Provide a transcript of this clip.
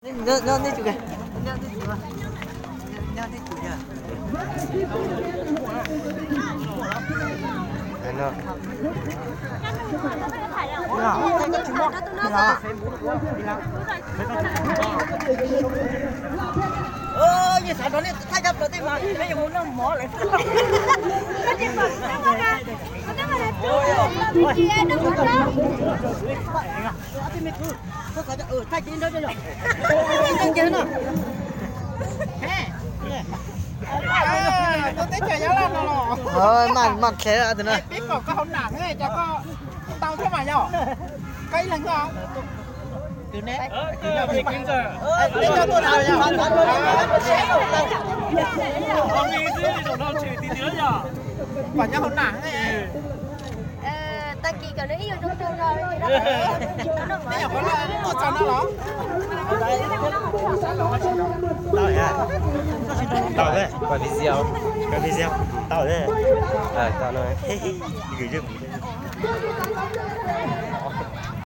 Nyob, nyob tib tug, nyob tib tug, nyob tib tug. Yeej xav rau nej thaij cov plaws tej mas peb yuav mus noj mov lawm. Thaij kiag nrab, thaij kiag no. Tus teb chaws Nyab Laj no los. Maj, maj khev tus no. Peb pom koj hauv nam, cov koj tau thiab mas yog. Koj ib leeg xwb. Peb cov tuaj tau yog. Pom nyob hauv nam. Tag kis kom nws ib yuav zoo zoo no. Peb nyuam qhuav tuaj txog no los. Tau, tau, tau, tau, tau, tau, tau.